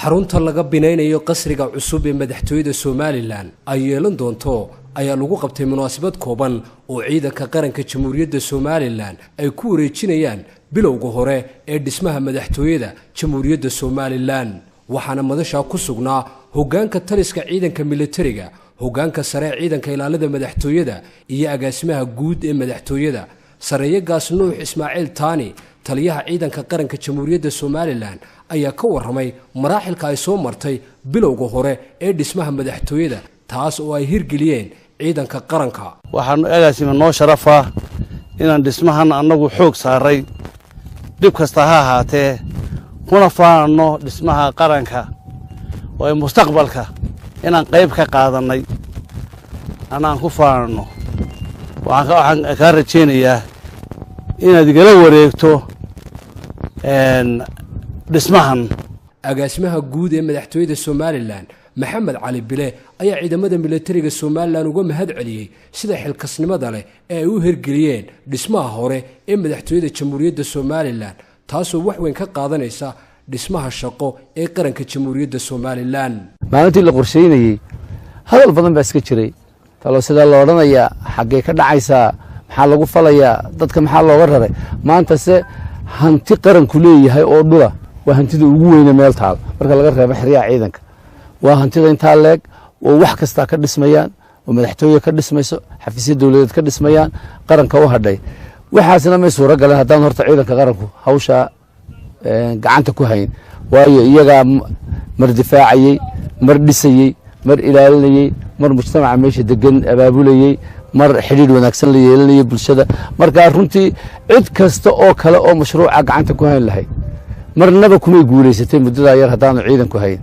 Xarunta laga binaynayo qasriga cusub ee madaxtooyada Somalilan ay yeelan doonto ayaa lagu qabtay munaasabad kooban oo ciidanka qaranka Jamhuuriyadda Somalilan ay ku wareejinayaan bilowga hore ee dhismaha madaxtooyada Jamhuuriyadda Somalilan. Waxaana madashaa ku sugnaa hoggaanka taliska ciidanka militariga, hoggaanka sare ee ciidanka ilaalada madaxtooyada iyo agaasimaha guud ee madaxtooyada, Sareeye Gaas Nuux Ismaaciil Taani. Taliyaha ciidanka qaranka Jamhuuriyadda Somalilan ayaa ka warramay maraaxilka ay soo martay bilowga hore ee dhismaha madaxtooyada, taas oo ay hirgeliyeen ciidanka qaranka. Waxaanu agaasima noo sharafa inaan dhismahan annagu xoog saaray, dhib kasta ha ahaatee, kuna faananno dhismaha qaranka oo ay mustaqbalka inaan qayb ka qaadannay anaan ku faananno. Waxaan kaa rajaynayaa inaad igala wareegto dhismahan. Agaasimaha guud ee madaxtooyada Somalilan Maxamed Cali Bile ayaa ciidamada militariga Somalilan uga mahad celiyey sida xilkasnimada leh ee ay u hirgeliyeen dhismaha hore ee madaxtooyada Jamhuuriyadda Somalilan, taasoo wax weyn ka qaadanaysa dhismaha shaqo ee qaranka Jamhuuriyadda Somalilan. Maalintii la qorsheynayey hadal badan baa iska jiray: talo sidaa la odhanayaa, xaggee ka dhacaysaa, maxaa lagu falayaa, dadka maxaa looga raray? Maanta se hanti qaranku leeyahay oo dhula waa hantida ugu weyne meel taal marka laga reebo xeryaha ciidanka. Waa hantida intaa leeg oo wax kastaa ka dhismayaan, oo madaxtooye ka dhismayso, xafiisya dowladeed ka dhismayaan, qaranka u hadhay. Waxaasna may suuro galeen haddaan horta ciidanka qaranku hawshaa gacanta ku hayn, waayo iyagaa mar difaacayey, mar dhisayey, mar ilaalinayey, mar mujtamaca meesha degan abaabulayey, mar xidhiidh wanaagsan la yeelanayay bulshada. Marka runtii cid kasta oo kale oo mashruuca gacanta ku hayn lahayd marnaba kumay guulaysatay muddadaa yar haddaanu ciidanku hayn.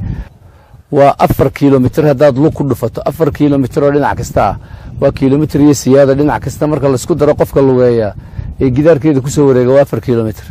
Waa 4 kilomitir haddaad lug ku dhufato, 4 kilomitir oo dhinac kasta ah, waa kilomitir iyo siyaada dhinac kasta. Marka laisku daro qofka lugeeya ee gidaarkeeda kusoo wareega waa 4 kilomitir.